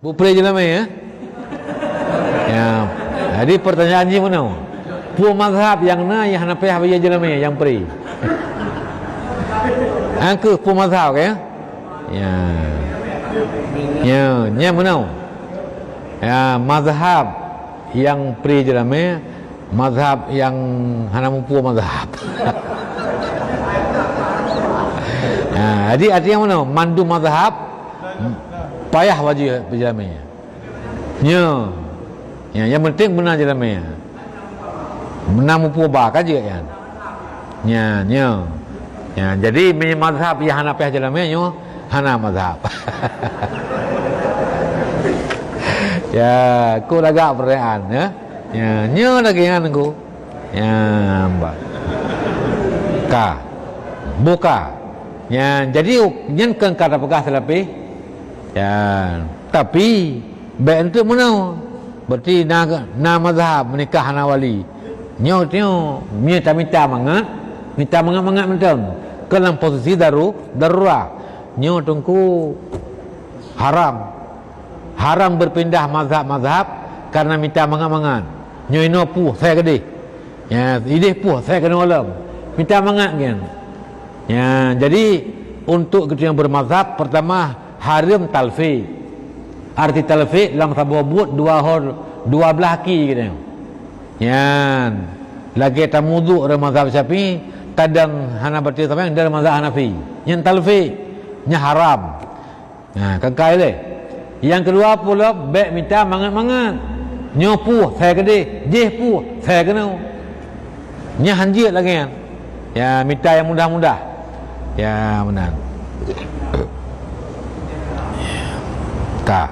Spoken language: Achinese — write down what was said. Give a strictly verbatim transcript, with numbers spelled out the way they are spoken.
Beu pré jeulamé, ya? Ya. Jadi pertanyaan jih meunoe. Peue mazhab nyang na nyang hana payah bayeue jeulamé nyang pré? Angkeuh peue mazhab, ya? Ya. Ya, nya meunoe. Ya, mazhab nyang pré jeulamé, mazhab nyang hana mupeue mazhab. Ha, jadi artinya meunoe, mandum mazhab payah bayeue jeulamé. Nyo. Ya, yang penting beuna jeulamé. Beuna mupeue ba ka jeuet nyan. Nya, nyo. Ya, jadi meunyoe mazhab nyang hana payah jeulamé nyoe hana mazhab. Ya, ku lagak pertanyaan, ya. Ya, nyo lagée nyan ku. Ya, mbak. Ka. Buka. Ya, jadi nyan keu ka tapeugah seulapéh. Ya, tapi bék enteuk meunoe. Berarti na, na mazhab meunikah hana wali. Nyoe teuh, mie tamita mangat, mita mangat-mangat mantong. Keu lam posisi daru-, darurat. Nyoe teungku haram. Haram berpindah mazhab-mazhab karena mita mangat-mangat. Nyoe inoe puh, saya keudeh. Ya, ideh puh, saya keunoe lom. Mita mangat kan. Ya, jadi untuk kita yang bermazhab, pertama, haram talfik. Arti talfik lam saboh buet dua hor, dua blah aki gitu. Nyan, lagée tamuduk dari mazhab Syafi'i, tadang hana batal sampayang dari mazhab Hanafi. Nyan talfik, nyan haram. Ha, kangkai lé. Yang kedua pula, bék mita mangat-mangat. Nyoe puh, saya keudeh, jih puh, saya keunoe. Nyan hanjeuet lagée nyan. Ya, mita yang mudah-mudah. Ya, meunan. Ka.